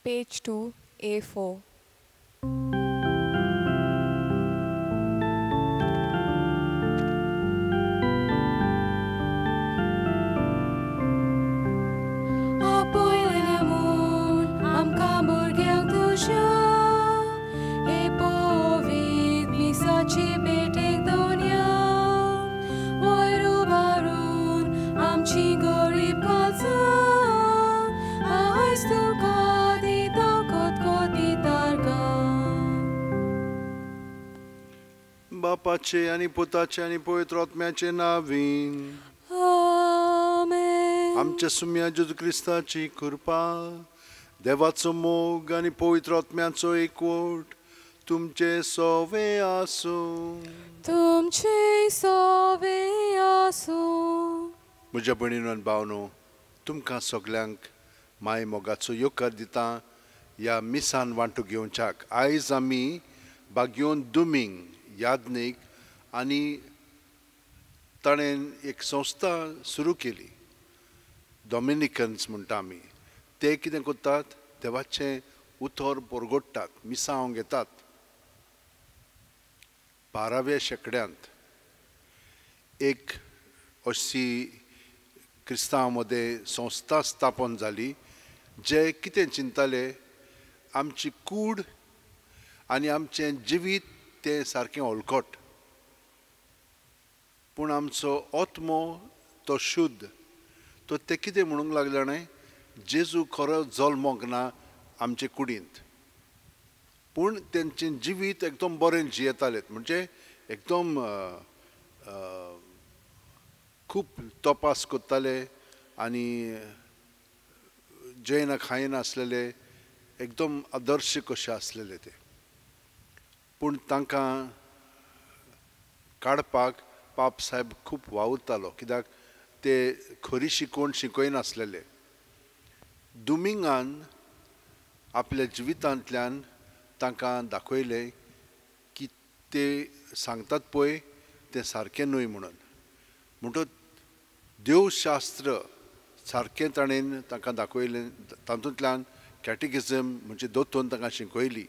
Page 2, A4. बापाचे आनी पुताचे आनी पवित्र आत्म्याचे नांवान आमेन. आमच्या सुम्या जेजू क्रिस्ताची कृपा, देवाचो मोग आनी पवित्र आत्म्याचो एकवट तुमचे सोवे आसूं. तुमचे सोवे आसूं. म्हज्या भयणीनो आनी भावनो, तुमकां सगल्यांक माय मोगाचो येवकार दिता ह्या मिसान वांटो घेवच्याक. आयज आमी बाग्योन दुमींग याज्ञीक आनी ताणें एक संस्था सुरू केली, डॉमिनिकन्स म्हणटा आमी. ते कितें करतात, देवाचें उतर परगोडटात, मिसांव घेतात. 12व्या शेंकड्यांत एक अशी क्रिस्तांव मदें संस्था स्थापन जाली, जे कितें चिंतताले, आमची कूड आनी आमचें जिवीत तें सारकें हलकट, पूण आमचो आत्मो तो शुद्ध. तो ते कितें म्हणूंक लागले न्हय, जेजू खरो जल्मोंक ना आमचे कुडींत, पूण तेंचें जिवीत एकदम बरें जियेतालें, म्हणजे एकदम खूब तपास करताले आनी जेयना खायना आसलेले, एकदम आदर्श कशे आसलेले ते. पूण तांकां काडपाक पाप साहेब खूब वावुरतालो, कित्याक ते खरी शिकवण शिकयनासलेले. दुमिंगान आपल्या जिवितांतल्यान तांकां दाखयलें की ते सांगतात पळय तें सारकें न्हय म्हणून. म्हणटच देवशास्त्र सारकें ताणें तांकां दाखयलें, तातूंतल्यान कॅटेकिझम म्हणजे दोतोन तांकां शिकयली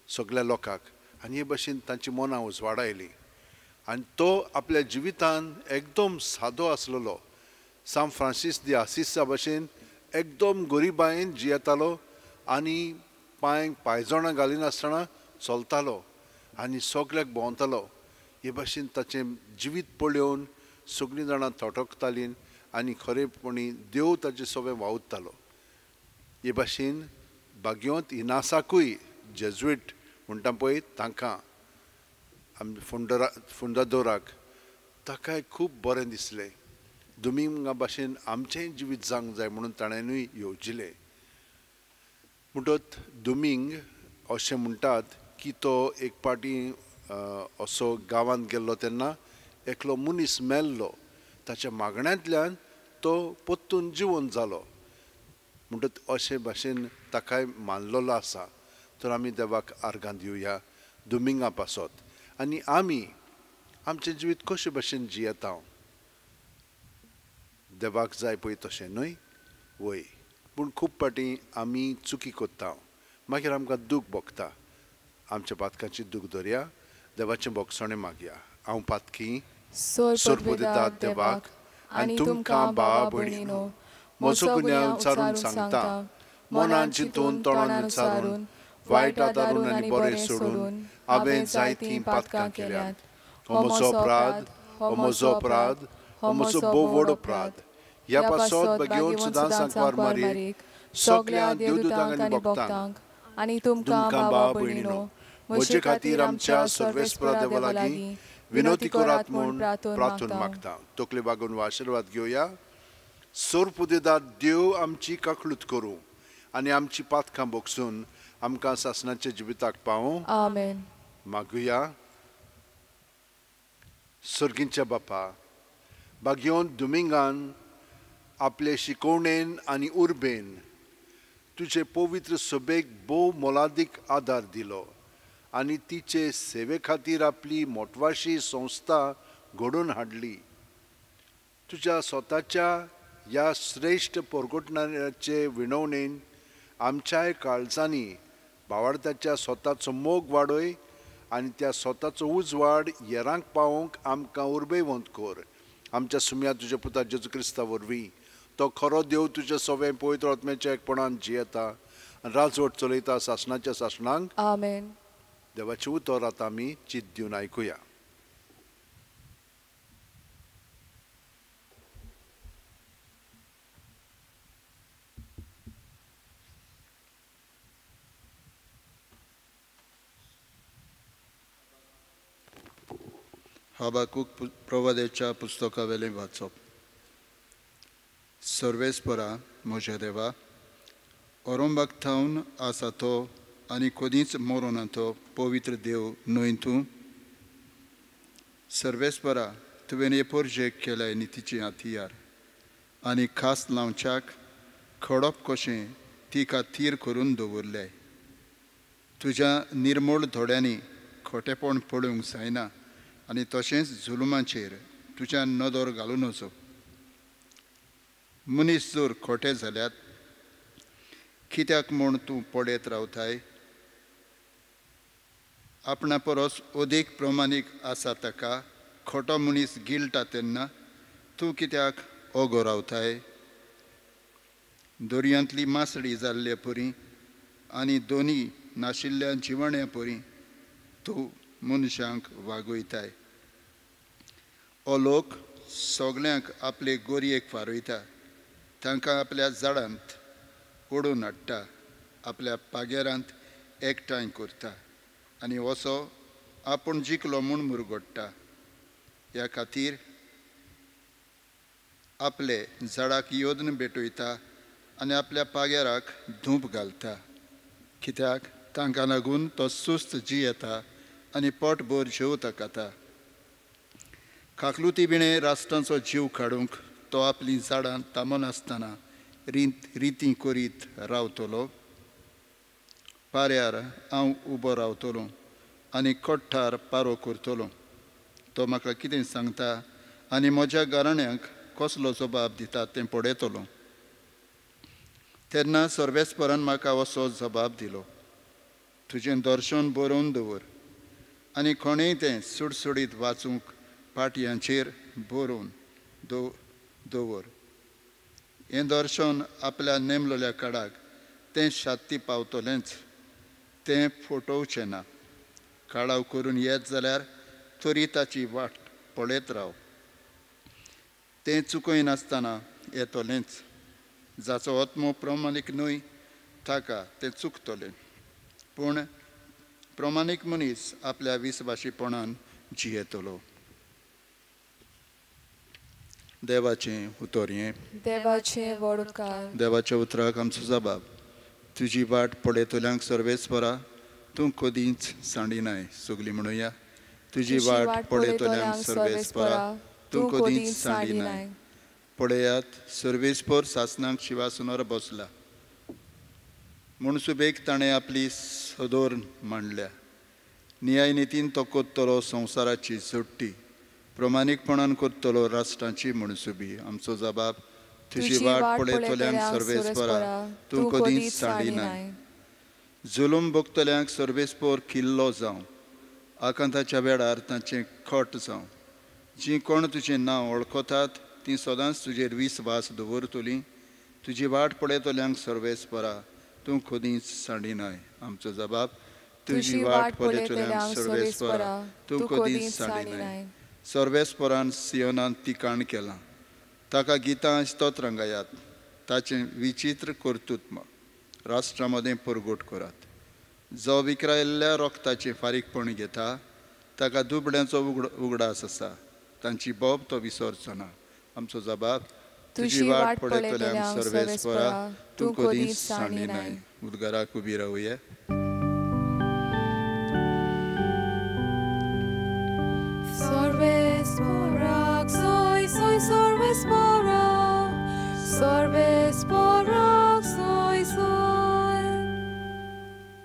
सगल्या लोकांक, आनी हे भशेन तांची मनां उजवाडायली. आनी तो आपल्या जिवितान एकदम सादो आसलेलो, सांत फ्रांसीस दी आसिसा भशेन एकदम गरिबायेन जियेतालो आनी पांयांक पांयजणां घालिनासतना चलतालो आनी सगल्याक भोंवतालो. हे भशेन ताचें जिवीत पळोवन सगळीं जाणां थटकतालीं आनी खरेपणी देव ताचे सगळें वावुरतालो. हे भशेन बाग्योंत इनासाकूय जेजुईट म्हणटा पळय तांकां, आमी फुंडादोराक, ताकाय खूब बरें दिसलें. दुमिंगा भाशेन आमचेंय जिवीत जावंक जाय म्हणून ताणेंनूय येवजिलें. म्हणटच दुमींग अशें म्हणटात की तो एक पाटी असो गांवांत गेल्लो तेन्ना एकलो मनीस मेल्लो, ताच्या मागण्यांतल्यान तो परतून जिवन जालो. म्हणटच अशे भाशेन ताकाय मानलेलो आसा. तर आमी देवाक आर्गां दिवया दुमिंगा पासत, आनी आमी आमचें जिवीत कशे भशेन जियेता, देवाक जाय पळय तशें न्हय वय, पूण खूब फावटी आमी चुकी करता, मागीर आमकां दूख भोगता. आमच्या पातकांची दूख धरया, देवाचें भोगसणें मागया. हांव पातकी सोरपुदिता देवाक आनी तुमकां भावा भयणीनो म्हजो गुन्यांव विचारून सांगता, मनान चिंतून तोंडान विचारून वायट आदारून आनी बरें सोडून हांवें जायतीं पातकां केल्यांत. हो म्हजो अपराध, हो म्हजो अपराध, हो म्हजो भोव व्हड अपराध. ह्या पासत घेवन सदां सांकवार मारयेक, सगल्या देवदूतांक आनी भक्तांक आनी तुमकां भावा भयणीनो म्हजे खातीर आमच्या सर्वेस्परा देवा लागीं विनोती करात म्हूण प्रार्थून मागता. तकले बागोवन हो आशिर्वाद घेवया. सोरपुदेदात देव आमची काकळूत करूं आनी आमची पातकां भोगसून आमकां सासणाच्या जिविताक पावूं. आमेन. मागुया. सर्गींच्या बापा, बागयोन दुमिंगान आपले शिकवणेन आनी उर्बेन तुजे पवित्र सभेक भोव मोलादीक आदार दिलो आनी तिचे सेवे खातीर आपली मोटवाशी संस्था घडोवन हाडली. तुज्या स्वताच्या ह्या श्रेश्ठ परगटणाचे विणवणेन आमच्याय काळजांनी भावार्थाच्या स्वताचो मोग वाडय आनी त्या स्वताचो उजवाड हेरांक पावोवंक आमकां उर्बेवंत कर. आमच्या सुम्या तुज्या पुता जेजू क्रिस्ता वरवीं, तो खरो देव तुज्या सवें पवित्र आत्म्याच्या एकपणान जियेता आनी राजवट चलयता सासणाच्या सासणांक. आमेन. देवाचें उतर आतां आमी चित दिवन आयकुया. हबाकूक प्रवादेच्या पुस्तकावेलें वाचप. सर्वेस्परा म्हज्या देवा, ओरोंबाक थावन आसा तो आनी कदींच मरोना तो पवित्र देव न्हय तूं. सर्वेस्परा, तुवें हे पोरजेक केल्याय नितीचें हतियार आनी खास लावच्याक खडप कशें तिका थीर करून दवरल्याय. तुज्या निर्मूळ धोड्यांनी खोटेपण पळोवंक जायना आनी तशेंच जुलुमाचेर तुज्यान नदर घालूं नजो. मनीस जर खोटे जाल्यात कित्याक म्हूण तूं पळयत रावताय? आपणा परस अदीक प्रमाणीक आसा ताका खोटो मनीस गिळटा तेन्ना तूं कित्याक ओगो रावताय? दर्यांतली मासडी जाल्ले परी आनी दोनी नाशिल्ल्या जिवाण्या परी तूं मनशांक वागयताय. हो लोक सगल्यांक आपले गोरयेक फारयता, तांकां आपल्या झाडांत ओडून हाडटा, आपल्या पागेरांत एकठांय करता आनी असो आपूण जिखलो म्हूण मुरगोडटा. ह्या खातीर आपले झाडाक योदन भेटयता आनी आपल्या पागेराक धूप घालता. कित्याक तांकां लागून तो सुस्त जियेता आनी पोटभर जेवता खाता. काकलुती बिणें राष्ट्रांचो जीव काडूंक तो आपलीं झाडां थांबनासतना रिती करीत रावतलो. पाऱ्यार हांव उबो रावतलो आनी कोट्ठार पारो करतलो. तो म्हाका कितें सांगता आनी म्हज्या घराण्यांक कसलो जबाब दिता तें पळयतलो. तेन्ना सर्वेस्परान म्हाका असो जबाब दिलो, तुजें दर्शन बरोवन दवर आनी कोणेंय तें सुडसुडीत वाचूंक पाटयांचेर बरोवन दवर. हें दर्शन आपल्या नेमलेल्या काडाक तें शात्ती पावतलेंच, तें फटोवचें ना. काळाव करून येत जाल्यार तरी ताची वाट पळयत राव, तें चुकयनासतना येतलेंच. जाचो आत्मो प्रमाणीक न्हय ताका तें चुकतलें, पूण प्रमाणीक मनीस आपल्या विस्वाशीपणान जियेतलो. देवाचें उतर हें. देवाचें व्हड उपकार. देवाच्या उतराक आमचो जबाब. तुजी वाट पळयतल्यांक सर्वेस्परा तूं कदींच सांडिनाय. सगलीं म्हणुया, तुजी वाट पळयतल्यांक सर्वेस्परा तूं कदींच सांडिनाय. पळयात, सर्वेस्पर सासणाक शिवासनार बसला म्हूण सुबेक ताणें आपली सदोर मांडल्या. न्याय नितीन तो कोत्तलो संवसाराची जोडटी, प्रमाणीकपणान कोत्तलो राष्ट्रांची म्हणसुबी. आमचो जबाब, तुजी वाट पळयतल्यांक सर्वेस्परा तूं कदींच सांडिनाय. जुलूम भोगतल्यांक सर्वेस्पर किल्लो जावं, आकांताच्या वेळार तांचें खट जावं. जीं कोण तुजें नांव वळखतात तीं सदांच तुजेर विस्वास दवरतलीं. तुजी वाट पळयतल्यांक सर्वेस्परा तूं कदींच सांडिनाय. आमचो जबाब, तुजी वाट पळयतल्यांक सर्वेस्परा तूं कदींच सांडिनाय. सर्वेस्परान सियोनान तिकाण केलां, ताका गितां स्तोत्रां गायात. ताचें विचित्र कर्तृत्व राष्ट्रां मदें परगट करात. जो विक्रायल्ल्या रोगताचें फारीकपण घेता ताका दुबळ्यांचो उगडास आसा, तांची बोब तो विसरचो ना. आमचो जबाब, तुजी वाट पळयतल्यांक सर्वेस्परा तूं कदींच सांडिनाय. उद्गाराक उबी रावया.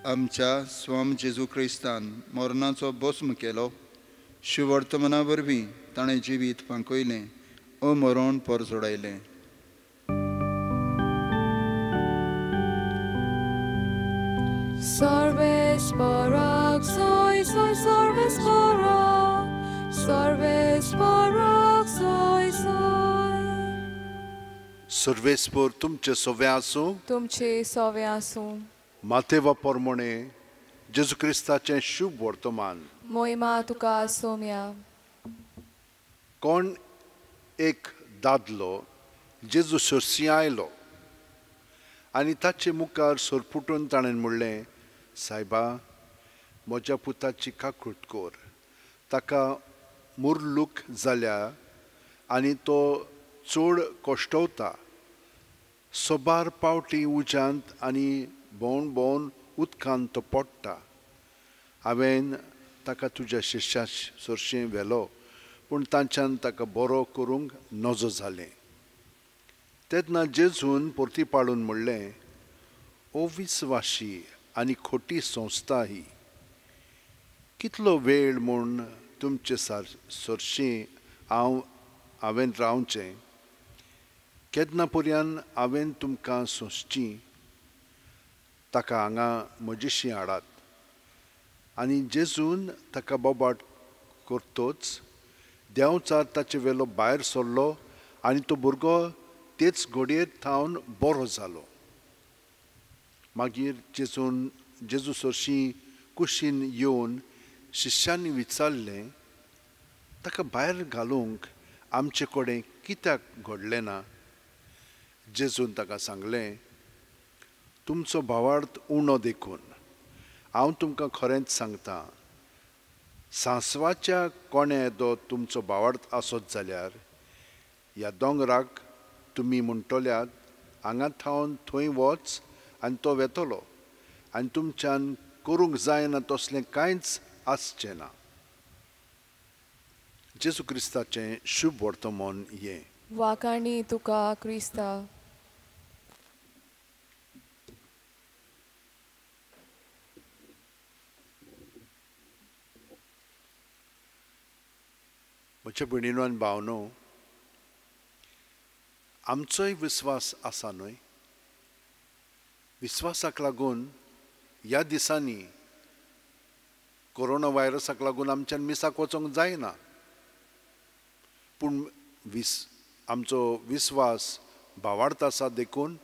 आमच्या स्वाम जेजू क्रिस्तान मरणाचो भस्म केलो. शिवर्तमना वरवीं ताणें जिवीत फांकयलें, अमरण परजोडायलें. सर्वेस्पराक सोय सोय सर्वेस्पराक, सर्वेस्पराक सोय सोय. सर्वेस्पर तुमचे सोवे आसूं, तुमचे सोवे आसूं. मातेवा पोरमोणे जेजू क्रिस्ताचें शुभ वर्तमान. मोहिमा तुका सोम्या. कोण एक दादलो जेजू सरशी आयलो आनी ताचे मुखार सरपुटून ताणें म्हणलें, सायबा, म्हज्या पुताची काकूट कर, ताका मुरलूक जाल्या आनी तो चड कश्टवता. सोबार पावटी उज्यांत आनी भोंवन भोंवन उदकांत तो पडटा. हांवें ताका तुज्या शिश्या सरशीं व्हेलो, पूण तांच्यान ताका बरो करूंक नजो जालें. तेन्ना जेजून परती पाडून म्हणलें, ओ विस्वाशी आनी खोटी संस्था ही, कितलो वेळ म्हूण तुमचे सरशीं हांवें रावचें? केन्ना पर्यान हांवें तुमकां सोंसची? ताका हांगा म्हजेशी हाडात. आनी जेजून ताका बोबाट करतोच देंवचार ताचे वेलो भायर सरलो आनी तो भुरगो तेच घडयेर थावन बरो जालो. मागीर जेजू सरशी कुशीन येवन शिश्यांनी विचारलें, ताका भायर घालूंक आमचे कडेन कित्याक घडलें ना? जेजून ताका सांगलें, तुमचो भावार्थ उणो देखून. हांव तुमकां खरेंच सांगता, सांसवाच्या कोण्या येदो तुमचो भावार्थ आसत जाल्यार ह्या दोंगराक तुमी म्हणटल्यात, हांगा थावन थंय वच, आनी तो वेतलो, आनी तुमच्यान करूंक जायना तसलें कांयच आसचें ना. जेजू क्रिस्ताचें शुभ वर्तमान हें. वाखाणी तुका क्रिस्ता. म्हज्या भयणीनो आनी भावनो, आमचोय विस्वास आसा न्हय? विस्वासाक लागून ह्या दिसांनी कोरोना व्हायरसाक लागून आमच्यान मिसाक वचोंक जायना, पूण आमचो विस्वास भावार्थ आसा देखून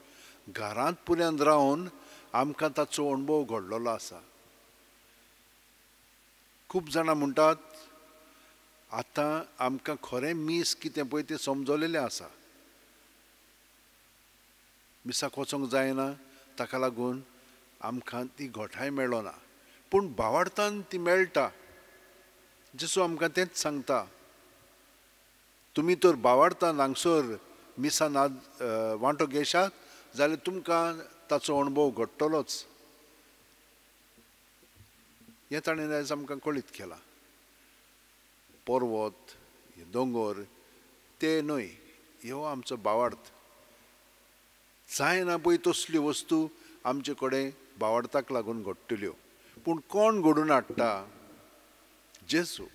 घरांत पुऱ्यान रावन आमकां ताचो अणभव घडलेलो आसा. खूब जाणां म्हणटात, आतां आमकां खरें मीस कितें पळय तें समजलेलें आसा, मिसाक वचोंक जायना, ताका लागून आमकां ती घोठाय मेळना, पूण भावार्थान ती मेळटा. जेजू आमकां तेंच सांगता, तुमी तर भावार्थान हांगसर मिसान वांटो घेशात जाल्यार तुमकां ताचो अणभव घडटलोच. हें ताणें आयज आमकां कळीत केलां. पर्वत, दोंगर ते न्हय, ह्यो आमचो भावार्थ. जायना पळय तसल्यो वस्तू आमचे कडेन भावार्थाक लागून घडटल्यो, पूण कोण घडून हाडटा? जेजू.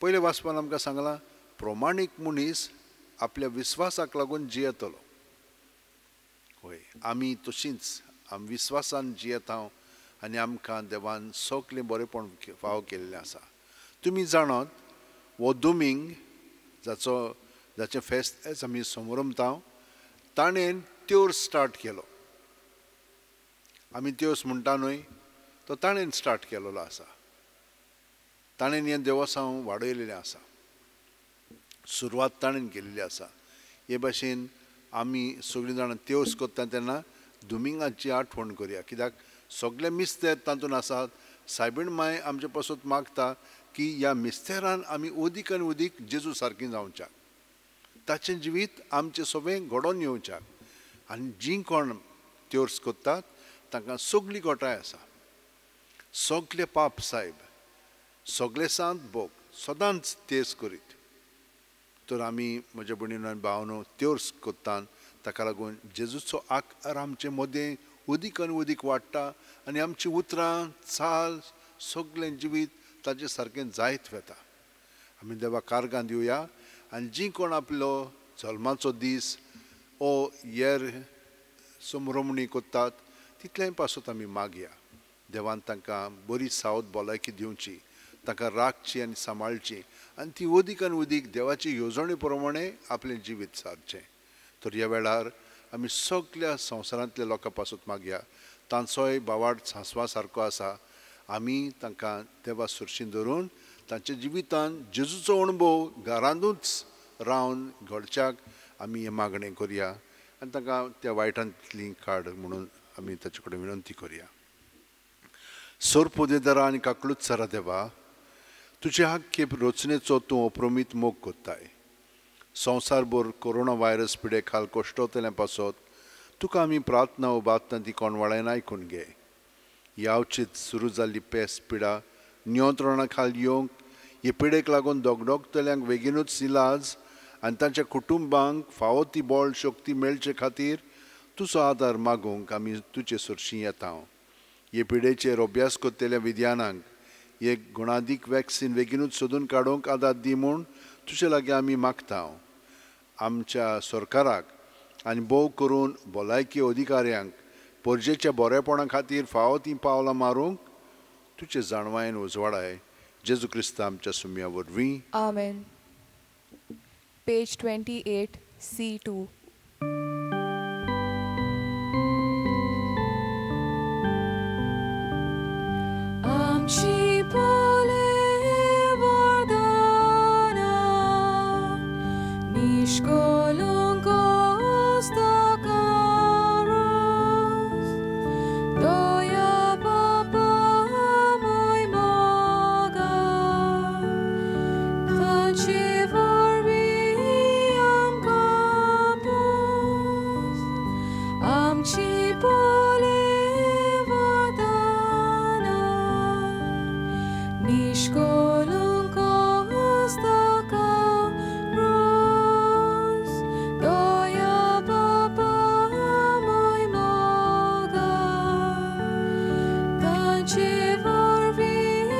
पयले वाचपान आमकां सांगलां, प्रमाणीक मनीस आपल्या विस्वासाक लागून जियेतलो. हय, आमी तशींच आमी विस्वासान जियेता आनी आमकां देवान सगळें बरेंपण फावो केल्लें आसा. तुमी जाणात, हो दुमींग जाचें फेस्त आयज आमी समरमता, ताणें त्योर स्टार्ट केलो. आमी त्योस म्हणटा न्हय, तो ताणें स्टार्ट केलेलो आसा. ताणें हें देवसांव वाडयलेलें आसा, सुरवात ताणें केल्ली आसा. हे भाशेन आमी सगळीं जाणां त्योस करता तेन्ना दुमिंगाची आठवण करया, कित्याक सगळे मिस्तेर तातूंत आसात. सायबीण माय आमचे पासत मागता की ह्या मिस्तेरान आमी अदीक आनी अदीक जेजू सारकी जावच्याक, ताचें जिवीत आमचें सगळें घडोवन येवच्याक. आनी जीं कोण त्योर्स करतात तांकां सगळी घोटाय आसा. सगळे पाप सायब, सगळे सांत भोग सदांच तेज करीत. तर आमी म्हज्या भयणीनो आनी भावनो त्योर्स करतात, ताका लागून जेजूचो आकार आमचे मदें अदीक आनी अदीक वाडटा आनी आमची उतरां, चाल, सगळें जिवीत ताचे सारकें जायत वता. आमी देवा कारगां दिवया आनी जीं कोण आपलो जल्माचो दीस ओ येर समरमणी करतात तितलेंय पासत आमी मागया. देवान तांकां बरी सावध भलायकी दिवची, तांकां राखची आनी सांबाळची आनी ती अदीक आनी अदीक देवाचे येवजणे प्रमाणे आपलें जिवीत सारचें. तर ह्या वेळार आमी सगल्या संवसारांतल्या लोकां पासत मागया. तांचोय भावार्थ सांसवा सारको आसा. आमी तांकां देवा सुरशी धरून तांच्या जिवितान जेजूचो अणभव घरांतूच रावन घडच्याक आमी हें मागणें करया आनी तांकां त्या वायटांतली काड म्हणून आमी ताचे कडेन विनंती करया. सोरपोदेदारा आनी काकलूत सरा देवा, तुजे आख्खे रचनेचो तूं अप्रमीत मोग कोत्ताय. संवसारभर कोरोना व्हायरस पिडे खाल कश्टवतल्या पासत तुका आमी प्रार्थना उबातना ती कोणवाळ्यान आयकून घे. यावचीत सुरू जाल्ली पेस पिडा नियंत्रणा खाल येवंक, हे पिडेक लागून दगदगतल्यांक बेगीनूच इलाज आनी तांच्या कुटुंबांक फावो ती बळ शक्ती मेळचे खातीर तुजो आदार मागूंक आमी तुजे सरशी येता. हे पिडेचेर अभ्यास करतल्या विज्ञानांक एक गुणादीक वॅक्सिन बेगीनूच सोदून काडूंक आदार दी म्हूण तुजे लागीं आमी मागता. आमच्या सरकाराक आनी भोव करून भलायकी अधिकाऱ्यांक परजेच्या बरेपणा खातीर फावो तीं पावलां मारूंक तुजे जाणवायेन उजवाडाय. जेजू क्रिस्ता आमच्या सुम्या वरवीं, आमेन. Page 28 C2. आमची बोले वरदाना निष्कलंक हस्तकारोस दया बापा मोय मोगा तांचे वरवीं आमकां पोस. आमची बोले वरदाना निष्कलंक हस्तकारोस दया बापा मोय मोगा तांचे वरवीं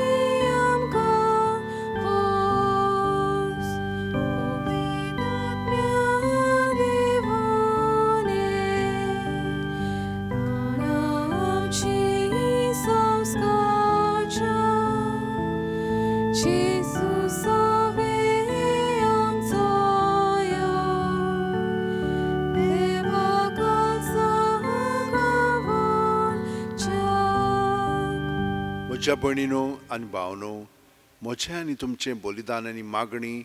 आमकां पोस. पवित्र आत्म्या देवाने आमची संस्कारच्या जेजू सवे आमचोया देवा कालसांगावच्याक. म्हज्या भयणीनो आनी भावनो, म्हजें आनी तुमचें बलिदान आनी मागणी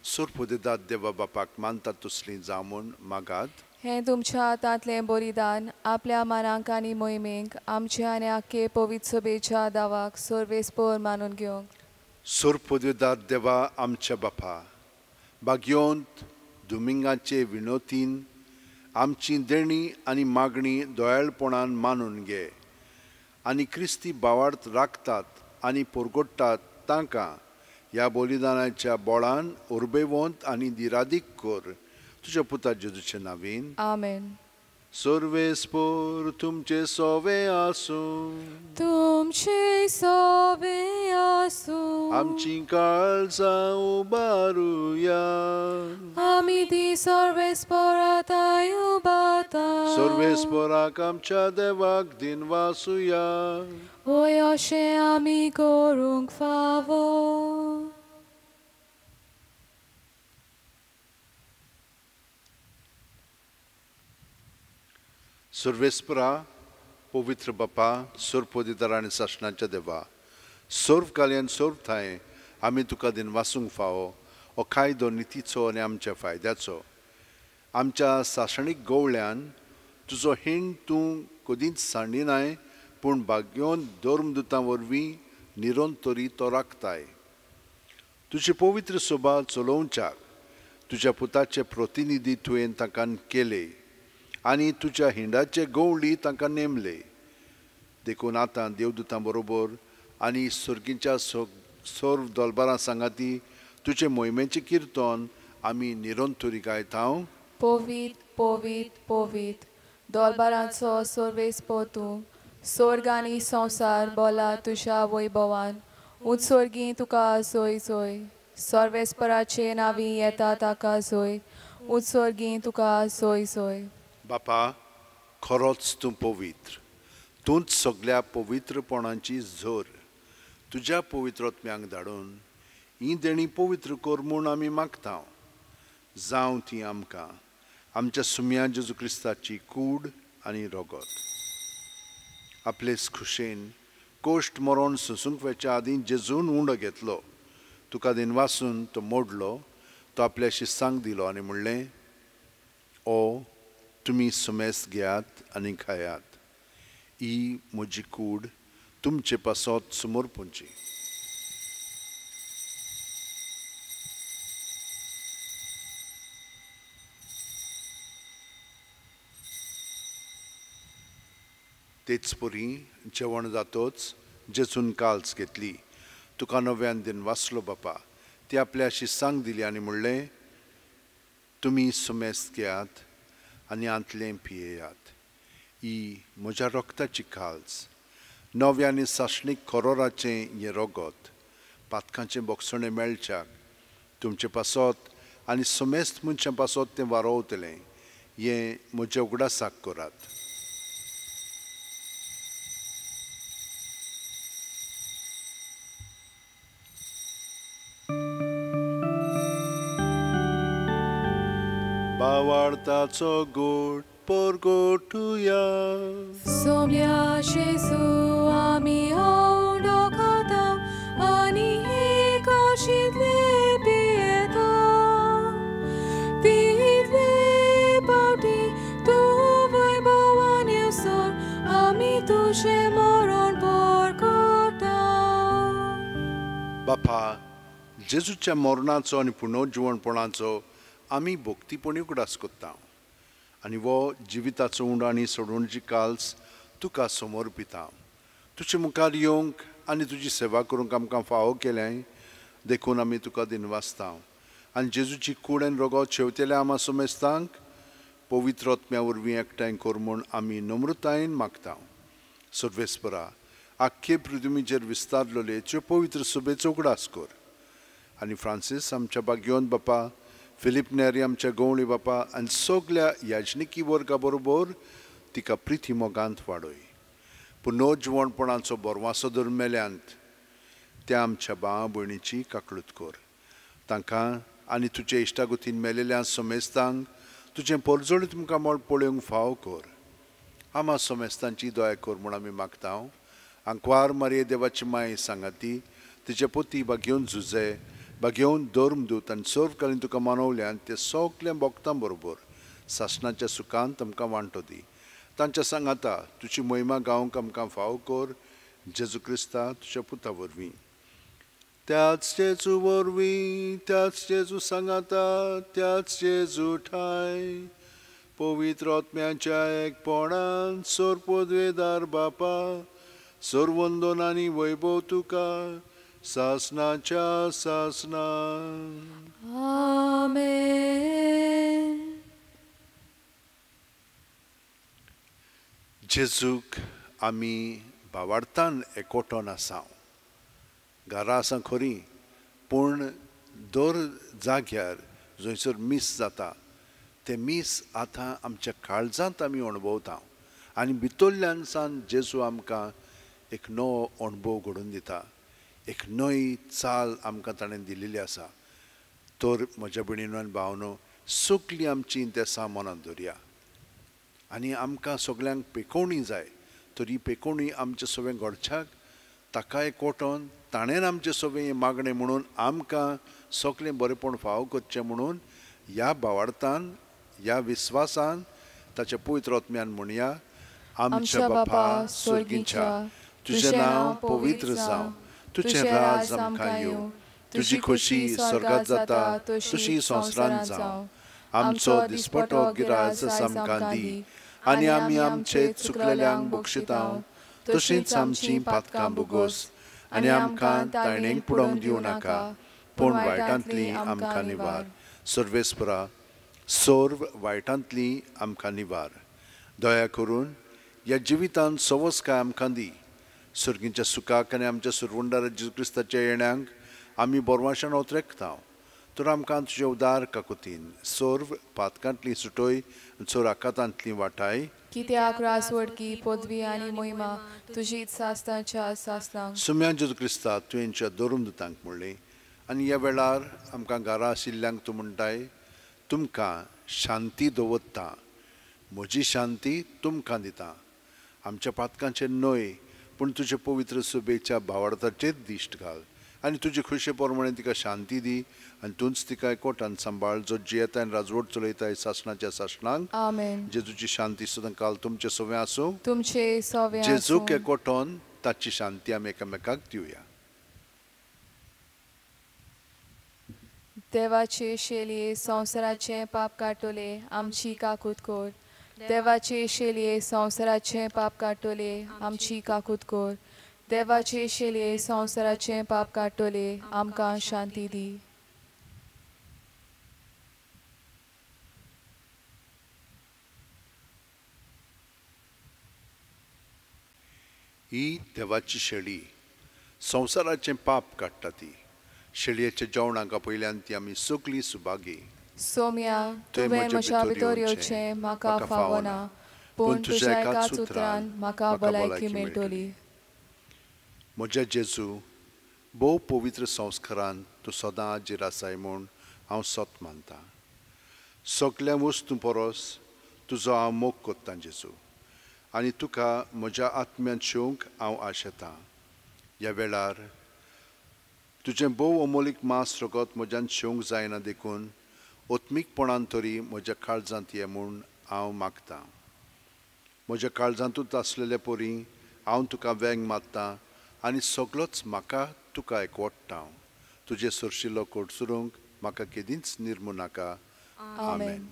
सोरपोदेदाद देवा बापाक मानतात तसली जावं म्हूण मागात. हें तुमच्या हातांतलें बलिदान आपल्या मानांक आनी मोहिमेक आमच्या आनी आख्खे पवित्र सभेच्या दावाक सर्वेस्पर मानून घेवंक. सोरपोदेदाद देवा आमच्या बापा, भाग्योंत दुमिंगाचे विनोतीन आमची देणी आनी मागणी दयाळपणान मानून घे आनी क्रिस्ती भावार्थ राखतात आनी परगोडटात तांकां ह्या बलिदानाच्या बोळान उर्बेवंत आनी दिरादीक कर. तुज्या पुता जेजूचे नावीन, आमेन. सर्वेस्पर तुमचे सोवे आसूं. तुमचे सोवे आसूं. आमची काळजां उबारुया. आमी ती सर्वेस्पराताय उबारता. सर्वेस्पराक आमच्या देवाक दिनवासुया. होय अशें आमी करूंक फावो. सर्वेस्परा, पवित्र बापा, सोरपोदिदार आनी सासणाच्या देवा, सर्व काल्यान सर्व थांय आमी तुका दिनवासूंक फावो हो कायदो नितीचो आनी आमच्या फायद्याचो. आमच्या सासणीक गवळ्यान तुजो हिंड तूं कदींच सांडिनाय, पूण भाग्योन धर्मदुतां वरवीं निरंतरी तो राखताय. तुजी पवित्र सभा चलोवच्याक तुज्या पुताचे प्रतिनिधी तुवें तांकां केले आनी तुज्या हिंडाचे गवळी तांकां नेमले. देखून आतां देवदुतां बरोबर आनी सर्गीच्या सर्व दलबारां सांगाती तुजे मोहिमेचें किर्तन आमी निरंतरी गायता. पवित्र पवित्र पवित्र दलबारांचो सर्वेस्पर तूं, स्वर्ग आनी संवसार बोला तुज्या वैभवान. उत्सर्गी तुका जोय जोय. सर्वेस्पराचे नावी येता ताका जोय. उत्सर्गी तुका जोय जोय. बापा, खरोच तूं पवित्र, तूंच सगल्या पवित्रपणाची झर. तुज्या पवित्रत्म्यांक धाडून हीं देणीं पवित्र कर म्हूण आमी मागता. जावं ती आमकां आमच्या सुम्या जेजू क्रिस्ताची कूड आनी रगत. आपलेच खुशेन कोश्ट मरण सोंसूंक वचच्या आदीं जेजून उंडो घेतलो, तुका दिनवासून तो मोडलो, तो आपल्या शिस्तांक दिलो आनी म्हणलें, ओ तुमी सुमेस्त घेयात आनी खायात, ही म्हजी कूड तुमचे पासत समर्पूंची. तेच परी जेवण जातोच जेजून काल्स घेतली, तुका नव्यान दिन वाचलो बापा, ती आपल्या शिस्तांक दिली आनी म्हणलें, तुमी सुमेस्त घेयात आनी आंतलें पियेयात, ही म्हज्या रक्ताची काल्स, नव्या आनी सासणीक खरोराचें हें रगत, पातकांचें बोगसणें मेळच्याक तुमचे पासत आनी समेस्त मनशां पासत तें वारोवतलें, हें म्हज्या उगडासाक करात. बावाळताचो गोट परगोटुया. सोम्या जेजू आमी उंडो खाता आनी हे काशींतले पियेता, तितले पावटी तूं वैभवान येवसर आमी तुजें मरण परगटा. बापा, जेजूच्या मरणाचो आनी पुनर्जिवणपणाचो आमी भक्तीपणी उगडास करता आनी वो जिविताचो उंडो आनी सोडवणची काल्स तुका समर्पिता. तुजे मुखार येवंक आनी तुजी सेवा करूंक आमकां फावो केलें देखून आमी तुका दिनवासता. आनी जेजूची कूड आनी रगत शेवतेल्या आमा समेस्तांक पवित्र आत्म्या वरवीं एकठांय कर म्हूण आमी नम्रतायेन मागता. सर्वेस्परा, आख्खे पृथ्वीचेर विस्तारलेले त्यो पवित्र सभेचो उगडास कर आनी फ्रांसीस आमच्या बाग्योन बापा, फिलीप नेरी आमच्या गवळी बापा आनी सगल्या याजनिकी वर्गा बरोबर तिका प्रिती मोगांत वाडय. पुनर्जिवणपणाचो बरवासो धरून मेल्यांत त्या आमच्या भाव भयणीची काकळूत कर. तांकां आनी तुजे इश्टागतीन मेलेल्या समेस्तांक तुजें परजळीत तुमकां मळ पळोवंक फावो कर. आमा समेस्तांची दया कर म्हूण आमी मागता. आंकवार मारये देवाची माय सांगाती, तिचे पोती बागेवन झुजे बागेवन धर्मदूत आनी सर्वकालीन तुका मानवल्यान ते सगल्या भक्तां बरोबर सासणाच्या सुखान आमकां वांटो दी. तांच्या सांगाता तुजी महिमा गावंक आमकां फावो कर, जेजू क्रिस्ता तुज्या पुता वरवीं. त्याच जेजू वरवीं, त्याच जेजू सांगाता, त्याच जेजू ठाय, पवित्र आत्म्याच्या एकपणान सर्वपदवेदार बापा, सर्वंदन आनी वैभव तुका सासनाच्या सासना. आमेन. जेजूक आमी भावार्थान एकवटोन आसा, घरा आसा खरी, पूण दर जाग्यार जंयसर मीस जाता तें मीस आतां आमच्या काळजांत आमी अणभवता आनी भितरल्यान सावन जेजू आमकां एक नवो अणभव घडोवन दिता, एक नवी चाल आमकां ताणें दिलेली आसा. तर म्हज्या भयणीनो आनी भावनो, सगलीं आमचीं देसां मनांत दवरया आनी आमकां सगल्यांक पेकोवणी जाय, तर ही पेकोवणी आमचे सगळें घडच्याक ताका एकवटोन ताणें आमचें सगळें मागणें म्हणून आमकां सगळें बरेंपण फावो करचें म्हणून ह्या भावार्थान, ह्या विस्वासान ताच्या पवित्र आत्म्यान म्हणया, आमच्या बापा स्वर्गीच्या, तुजें नांव पवित्र जावं, तुजें राज आमकां येवं, तुजी खोशी स्वर्गांत जाता तशी संवसारांत जावं. आमचो दिसपटो गिराज आमकां दी आनी आमी आमचे चुकलेल्यांक बक्षिता तशींच आमचीं पातकां बोगोस आनी आमकां ताणेंक पुडोवंक दिवं नाका, पूण वायटांतली आमकां निवार. सर्वेस्परा, सर्व वायटांतली आमकां निवार. दया करून ह्या जिवितांत सवसकाय आमकां दी. सर्गीच्या सुखाक आनी आमच्या सुरवंडार जेजू क्रिस्ताच्या येण्यांक आमी बोरवाशान ओतरेकता. तर आमकां तुजे उदार काकुतीन सर्व पातकांतली सुटोय चोर आकातांतली वाटाय. कित्याक रासवडकी पदवी आनी मोहिमा तुजी सासणाच्या सासणाक. सुम्या जेजू क्रिस्ता तुवेंच्या दरून दुतांक म्हणलें आनी ह्या वेळार आमकां घरा आशिल्ल्यांक तूं म्हणटाय, तुमकां शांती दवरता, म्हजी शांती तुमकां दिता. आमच्या पातकांचेर न्हय पूण तुजे पवित्र सभेच्या भावार्थाचेर दिश्ट घाल आनी तुजे खुशे प्रमाणे तिका शांती दी आनी तूंच तिका एकवटान सांबाळ, जो जियेता आनी राजवट चलयताय सासणाच्या सासणाक. आमेन. जेजूची शांती सदां काल तुमचे सवे आसूं. तुमचे सवे आसूं. जेजूक एकवटोन ताची शांती आमी एकामेकाक दिवया. देवाचे शेलये संवसाराचें पाप काडटले आमची काकूत कर. देवाचे शेलये संवसाराचें पाप काडटले आमची काकूत कर. देवाचे शेलये संवसाराचें पाप काडटले आमकां शांती दी. ही देवाची शेळी संवसाराचें पाप काडटा. ती शेळयेच्या जेवणाक पयल्यान ती आमी सगळीं सुभागी. सोम्या, तुवें म्हज्या भितर येवचें म्हाका फावना, पूण तुज्या एकाच उतरान म्हाका भलायकी मेळटली. म्हज्या जेजू, भोव पवित्र संस्कारान तूं सदां हाजीर आसाय म्हूण हांव सत मानतां. सगल्या वस्तूं परस तुजो हांव मोग कोत्तां जेजू, आनी तुका म्हज्या आत्म्यांत शेवंक हांव आशेतां. ह्या वेळार तुजें भोव अमोलीक मांस रगत म्हज्यान शेवंक जायना, देखून आत्मीकपणान तरी म्हज्या काळजांत ये म्हूण हांव मागतां. म्हज्या काळजांतूच आसलेले परी हांव तुका वेंग मारतां आनी सगलोच म्हाका तुका एकवट्टा. तुजे सरशिल्लो कोडसुरूंक म्हाका केदींच निर्मू नाका. आमेन.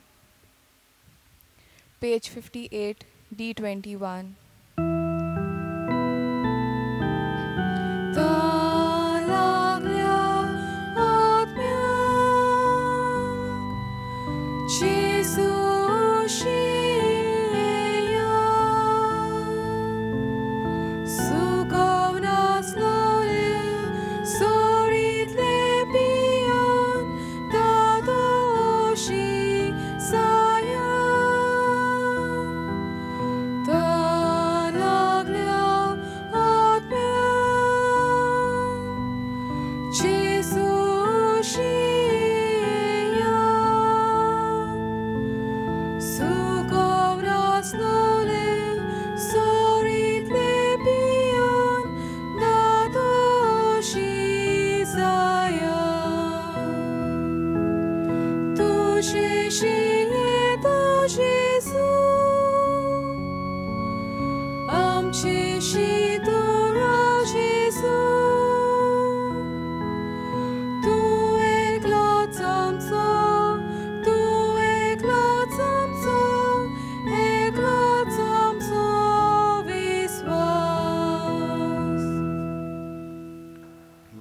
Page 58, D21.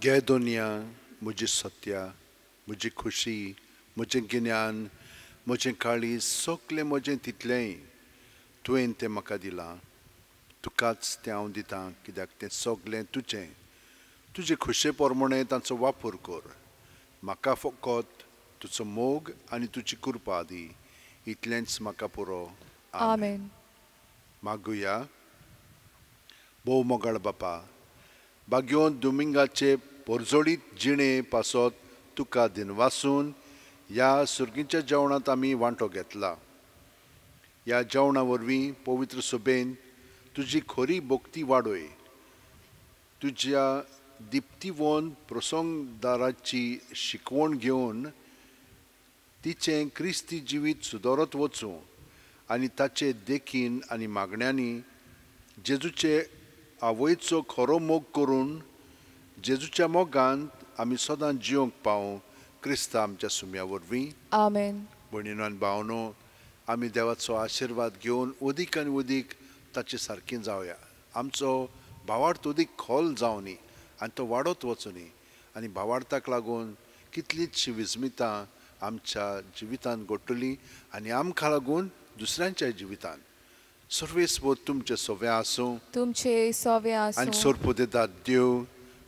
गे दुनिया, म्हजी सत्या, म्हजी खुशी, म्हजें गिन्यान, म्हजें काळीज, सगलें म्हजें तितलेंय तुवें तें म्हाका दिलां. तुकाच तें हांव दितां, कित्याक तें सगलें तुजें. तुजे खुशे प्रमाणे तांचो वापर कर. म्हाका फकत तुजो मोग आनी तुजी कृपा दी, इतलेंच म्हाका पुरो. आमेन. मागुया. भोव मोगाळ बापा, बाग्योन दुमिंगाचे पोरजोळीत जिणे पासत तुका दिनवासून ह्या सुर्गीच्या जेवणांत आमी वांटो घेतला. ह्या जेवणा वरवीं पवित्र सभेन तुजी खरी भक्ती वाडय. तुज्या दिप्तीवन प्रसंगदाराची शिकवण घेवन तिचें क्रिस्ती जिवीत सुदरत वचूं आनी ताचे देखीन आनी मागण्यांनी जेजूचे आवयचो खरो मोग करून जेजूच्या मोगान आमी सदां जिवंक पावूं. क्रिस्ता आमच्या सुम्या वरवीं. आमेन. भयणीनो आनी भावनो, आमी देवाचो आशिर्वाद घेवन अदीक आनी अदीक ताचे सारकीं जावया. आमचो भावार्थ अदीक खोल जावनी आनी तो वाडत वचुनी आनी भावार्थाक लागून कितलींचशीं विस्मितां आमच्या जिवितांत घडटलीं आनी आमकां लागून दुसऱ्यांच्या जिवितांत. सर्वेस्पर तुमचे सोवे आसूं. तुमचे सोवे आसूं. आनी सोरपोदेदाद देव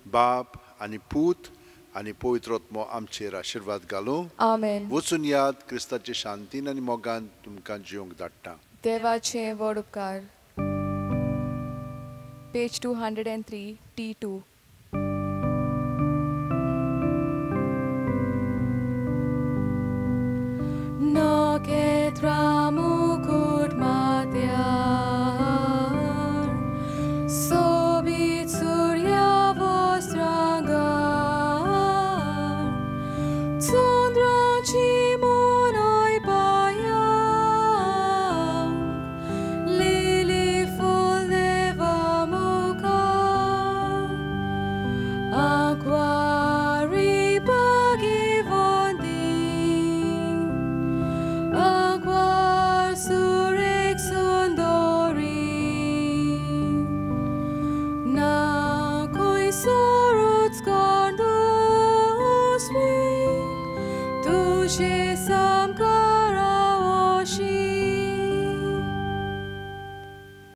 बाप आनी पूत आनी पवित्र आत्मो आमचेर आशिर्वाद घालूं. आमेन. वचून याद, क्रिस्ताचे शांतीन आनी मोगान तुमकां जिवंक धाडटा. देवाचे व्हड उपकार. Page 203, T2.